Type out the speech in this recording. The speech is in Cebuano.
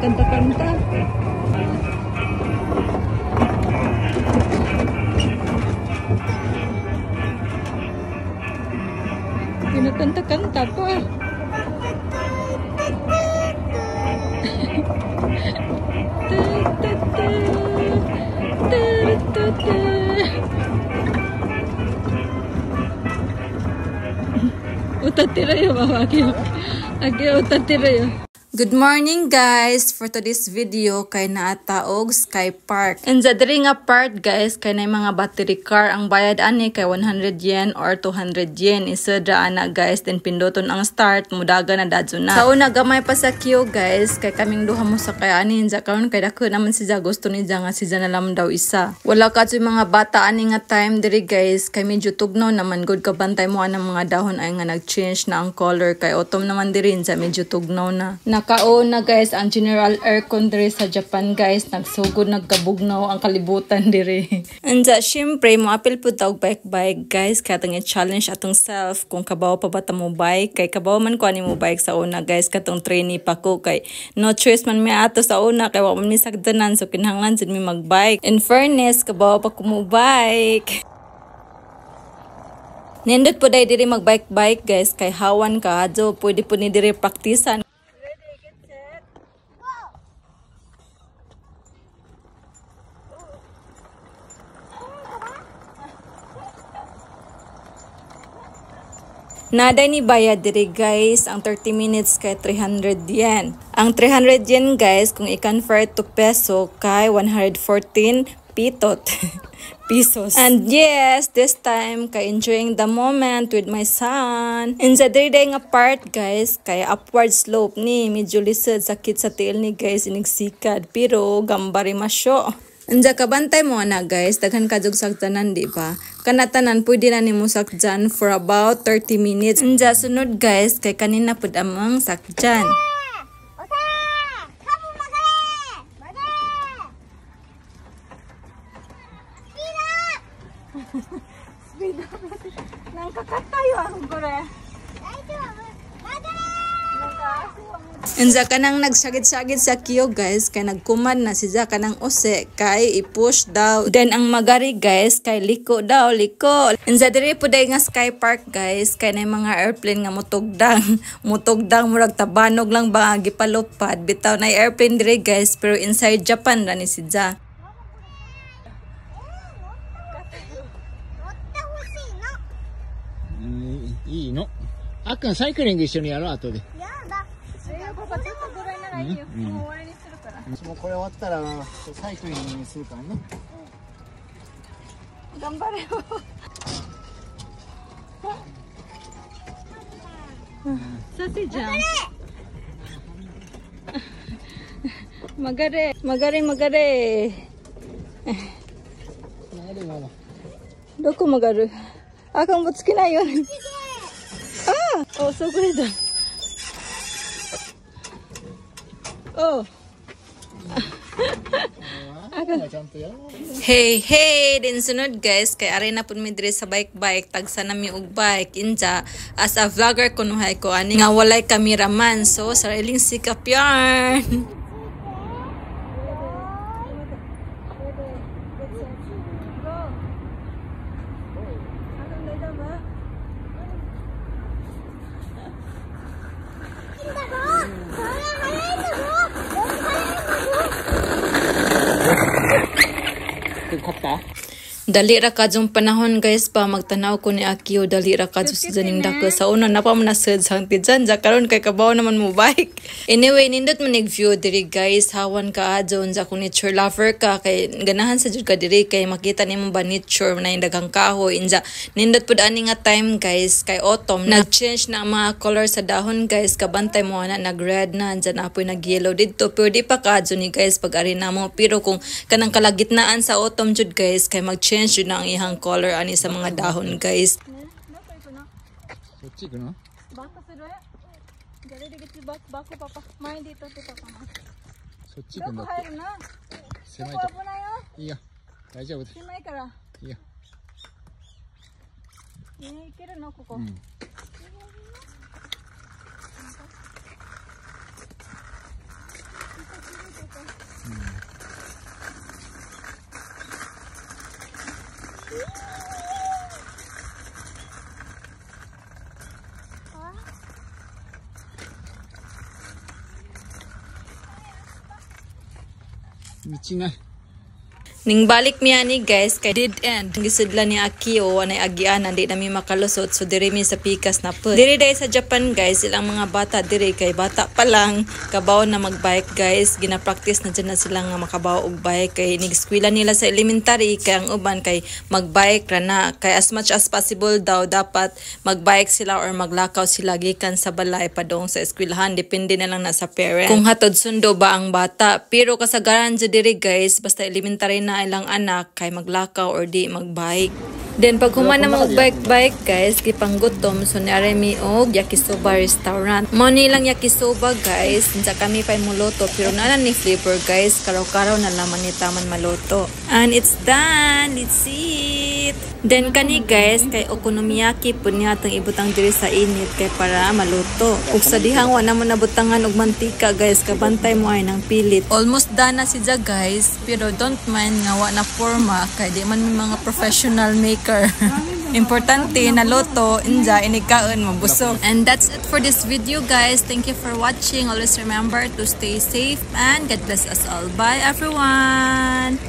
Kanta-kanta. Kinakanta-kanta pa. Utatira yo, Mama. Akio, utatira yo. Good morning, guys! For today's video, kay naataog Sky Park. And sa diri nga part, guys, kay na mga battery car. Ang bayad ani kay 100 yen or 200 yen. Isudra ana, guys. Then pinduton ang start, mudaga na dadyo na. Sa una, gamay pa sa queue, guys. Kay kaming duha mo sa kay ani. Sa karon kay dako naman si Ja. Gusto ni Ja nga si Ja na lang daw isa. Wala ka mga bata ani nga time diri, guys. Kay medyo tugnaw naman. Good kabantay mo anang mga dahon ay nga nag-change na ang color. Kay autumn naman diri sa medyo tugnaw na. Nakaon na, guys, ang general aircon diri sa Japan, guys. Nagsugod, nagkabugnaw ang kalibutan diri. Anja, syempre, moapil pud ta og bike-bike, guys. Kaya atong i-challenge atong self kung kabaw pa ba ta mo bike. Kay kabaw man ko ani mo bike sa una, guys. Katong trainee pa ko. Kay no choice man mi ato sa una. Kay wa man mi sagdanan. So kinahanglan jud mi magbike. In fairness, kabaw pa ko mo bike. Nindot po dahil diri magbike-bike, guys. Kay hawan ka. So pwede po ni diri praktisan. Nada ni bayad diri, guys, ang 30 minutes kay 300 yen. Ang 300 yen, guys, kung i-convert to peso kay 114 pitot pesos. And yes, this time kay enjoying the moment with my son. In sa diri nga part, guys, kay upward slope ni medyo lisod, sakit sa tiil ni, guys, inigsikad pero gambari masyo. Anja kabantay mo na, guys, daghan ka jug sakjanan, di ba? Kanatanan pwede na nimo sakjan for about 30 minutes. Anja sunod, guys, kay kanina pud among sakjan. Speed up. Nang kakatayo akong kore. Unsa kanang nagsagit-sagit sa kiyo, guys, kay nagkuman na si Ja kanang use kay i-push daw. Then ang magari, guys, kay liko daw, liko. Unsa diri po day nga Sky Park, guys, kay na mga airplane nga mutugdang. Mutugdang murag tabanog lang ba nga gipalupad. Bitaw na airplane diri, guys, pero inside Japan ra ni si Ja. いいの。あっくんサイクリング一緒にやろう後で。やだ。もうこれ終わったらサイクリングするからね。頑張れよ。させじゃん。曲がれ曲がれ曲がれ。どこ曲がる？あかんぼつけないように。ああ、お、そこでだ。お。 Hey, hey! Din sunod, guys, kay ari na pud mi diri sa bike-bike, tagsa na mi og bike. Inja, as a vlogger kunuhay ko ani nga walay cameraman. So, sariling sikap yarn. Dali ra kadtong panahon, guys, pa magtanaw ko ni Akio, dali ra kadto sa janing dako sa una na pa man nasud sang tijan ja karon kay kabaw naman mo bike. Anyway, nindot man nig view diri, guys, hawan ka adyo unsa kung nature lover ka kay ganahan sa jud ka diri kay makita nimo ba nature na yung daghang kahoy. Inja nindot pud ani nga time, guys, kay autumn nag-change na ang mga color sa dahon, guys, kabantay mo ana nag red na anja na apoy nag yellow didto pero di pa kadto ni, guys, pag ari namo pero kung kanang kalagitnaan sa autumn jud, guys, kay mag-change yun na ang ihang color ani sa mga dahon, guys. 道ない。 Ning balik mi ani, guys, kay dead end. Gisudlan ni Akio, anay agian, di nami makalusot, so diri mi sa pikas na pud. Diri dahil sa Japan, guys, ilang mga bata diri kay bata pa lang kabaw na magbike, guys. Gina-practice na dyan na sila nga makabaw og bike kay nig-eskwela nila sa elementary kay ang uban kay magbike ra na kay as much as possible daw dapat magbike sila or maglakaw sila gikan sa balay padong sa eskwelahan, depende na lang na sa parent kung hatod sundo ba ang bata. Pero kasagaran jud diri, guys, basta elementary na ilang anak kay maglakaw or di magbike. Then pag human na mo bike bike, guys, gipanggutom, so niari mi og yakisoba restaurant. Mao ni lang yakisoba, guys. Unsa kami pay muluto, pero naa ni flavor, guys, karaw-karaw na laman ni taman maluto. And it's done. Let's see it. Then kani, guys, kay okonomiyaki pud niya atong ibutang diri sa init kay para maluto. Ug sa dihang wa na mo nabutangan og mantika, guys, kabantay mo ay ng pilit. Almost done na siya, guys, pero don't mind nga wa na forma kay di man mi mga professional maker. Importante na luto, inja inikaon mabusog. And that's it for this video, guys. Thank you for watching. Always remember to stay safe and God bless us all. Bye, everyone.